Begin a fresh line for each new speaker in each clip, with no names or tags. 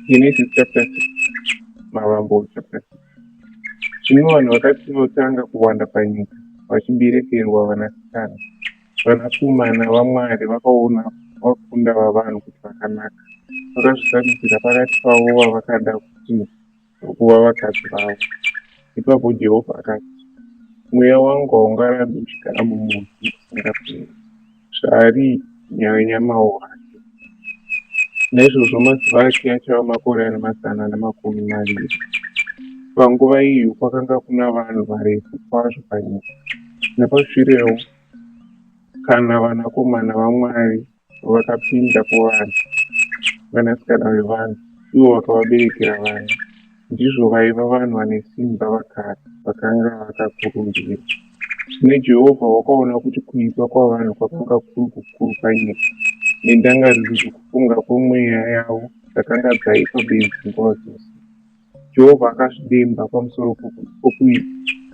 Genesis chapter 6, Mavambo chapter 6. Zvino vanhu vakati votanga kuwanda panyika, vachiberekerwa vanasikana, vanakomana vaMwari vakaona vakunda vavanhu kuti vakanaka, vakazvisarudzira pakati pavo vavakada kuti kuva vakadzi vavo. Ipapo Jehovha akati, Mweya wangu haungarambi uchigara mumunhu nokusingaperi, zvaari nyamawo hake. Naizvozvo mazuva ake achava makore ane mazana namakumi maviri. Panguva iyo kwakanga kuna vanhu varefu kwazvo panyika. Napashurewo kana vanakomana vaMwari vakapinda kuvanhu, vanasikana vevanhu, ivo vakavaberekera vana. Ndizvo vaiva vanhu vane simba vakare, vakanga vakakurumbira. Zvino Jehovha wakaona kuti kuipa kwavanhu kwakanga kuri kukuru panyika, nendangariro dzokufunga kwemweya yavo dzakanga dzaipa bedzi nguva dzose. Jehovha akazvidemba pamusoro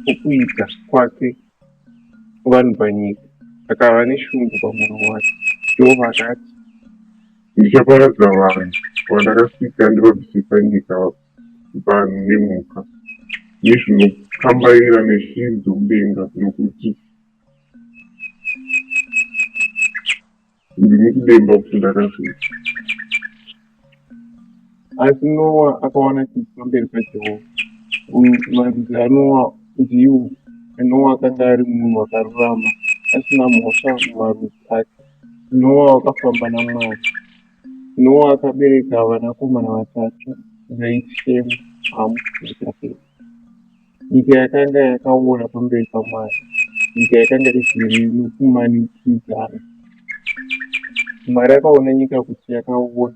pokuita kwake vanhu panyika, akava neshungu pamwoyo wake. Jehovha akati,
Ndichaparadza vanhu vandakasika ndivabvise panyika, vanhu nemhuka, nezvinokambaira neshiri dzomudenga, nokuti Ndiri kudemba kuti ndakazviita.
Asi Noa akawana tsitsi pamberi paJehovha. Marudzi aNoa ndiwo, Noa akanga ari munhu akarurama, asina mhosva mumarudzi ake. Noa wakafamba naMwari. Noa akabereka vanakomana vatatu vaiti Shemu, Hamu naJafeti. Nyika yakanga yakaora pamberi paMwari, nyika yakanga izere nokumanikidzana. Mwari akaona nyika kuti yakaora,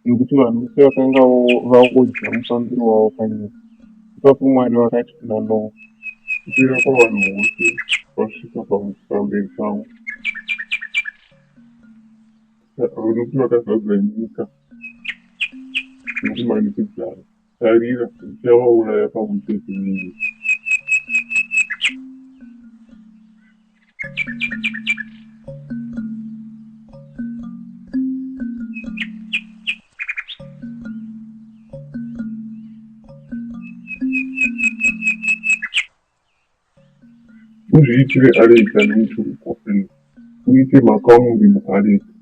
nokuti vanhu vose vakanga vaodza mufambiro wavo panyika. Ipapo Mwari vakati kuna Noa,
Kupera kwavanhu vose kwasvika pamberi pangu, nokuti vakazadza nyika nokumanikidzana. Tarira, ndichavauraya pamwe chete newe. Uzviitire areka nomuturikwa, uite makamuri muareka,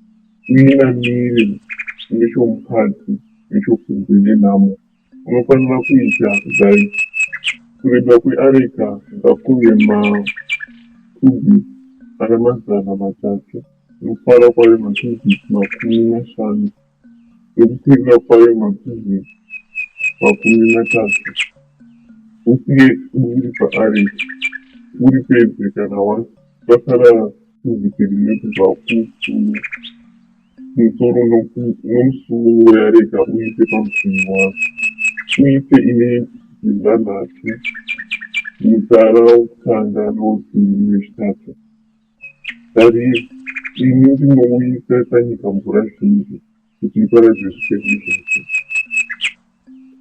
uinamire nechomukati nechokunze nenamo. Unofanira kuita kudai, Kureba kweareka ngakuve makubhiti ana 300, nokufara kwayo makubhiti 50, nokukwirira kwayo makubhiti 30. Usiye buri paareka, uripedze kana kwasara kubhiti rimwe kubva kumusoro nomusuo weareka uise pamusuo wayo. Uise ine dzimba nhatu, mutsara wokutanga nowechipiri nowechitatu. Tarira, ini ndinouyisa panyika mvura zhinji kuti iparadze zvipenyu zvose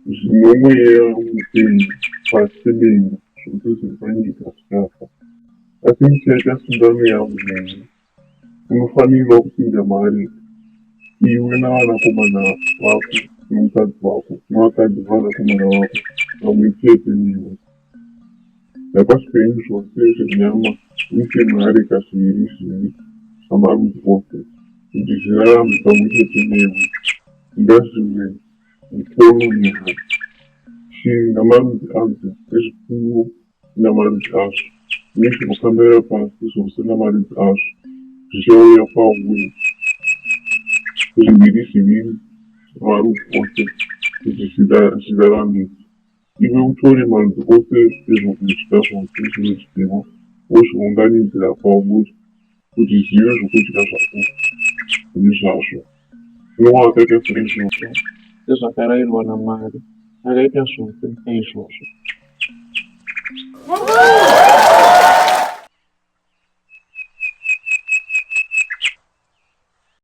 zvino mweya mupenyu pasi pedenga, zvose zviri panyika zvichafa. Asi ndichaita sungano yangu newe, unofanirwa kupinda maari, iwe navanakomana vako nomukadzi wako navakadzi vavanakomana vako pamwe chete newe. Napazvipenyu zvose zvenyama uise muareka zviviri zviviri zvamarudzi ose, kuti zvirarame pamwe chete newe, ngazvive mikono nehadzi, shiri namarudzi adzo, nezvipfuwo namarudzi azvo, nezvinokambaira pasi zvose namarudzi azvo, zvichauya kwauri zviviri zviviri zvamarudzi ose, kuti zviraramiswe. Iwe utore marudzi ose ezvokudya zvose zvinodyiwa, wozviunganidzira kwauri, kuti zvive zvokudya zvako nezvazvo. Noa akaita saizvozvo,
sezvakarayirwa naMwari, akaita zvose saizvozvo.